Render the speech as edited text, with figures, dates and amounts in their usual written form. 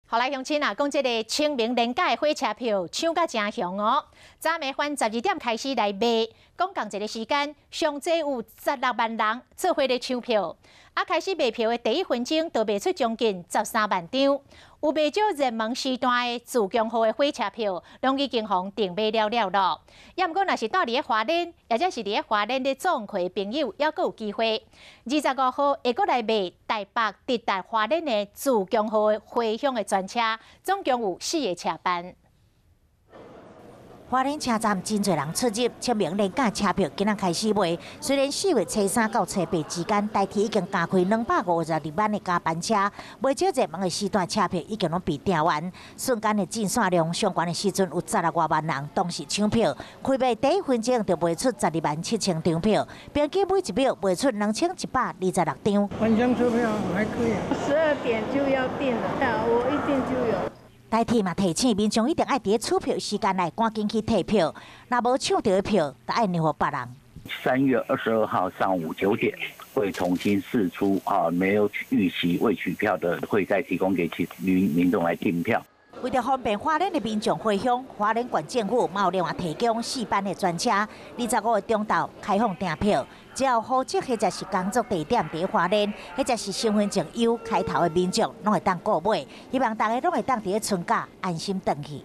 好來，鄉親啊，講這个清明連假的火車票搶甲誠凶哦。昨暝翻12點開始來賣，講仝一个時間，上濟有16萬人做伙咧搶票。啊，開始賣票的第一分鐘就賣出將近13萬張，有袂少熱門時段的自強號的火車票，攏已經予人訂買了了囉。抑毋過，若是蹛佇咧花蓮，抑者是佇咧花蓮咧做客的朋友，猶閣有機會。25號會閣來賣台北直達花蓮的自強號的回鄉的專車，總共有四个車班。花蓮車站真濟人出入，清明連假車票今仔開始賣。雖然4月初3到初8之間，台鐵已經加開252班的加班車，袂少熱門的時段車票已經攏被訂完。瞬間的進線量上懸的時陣有16外萬人同時搶票，開賣第一分鐘就賣出12萬7千張票，平均每一秒賣出2126張。晚上車票還可以，12點就要訂了，我一訂就有。台鐵嘛提醒民眾一定愛佇咧取票時間內趕緊去提票，若無搶著的票，就愛讓予別人。 3月22號上午9點會重新釋出啊，沒有逾期未取票的，會再提供給其民眾來訂票。為著方便花蓮的民眾回鄉，花蓮縣政府嘛有另外提供四班的專車，25個中晝開放訂票，只要戶籍或者是工作地點佇花蓮，或者是身份證 U 開頭的民眾，攏會當購買。希望大家攏會當佇咧春假安心轉去。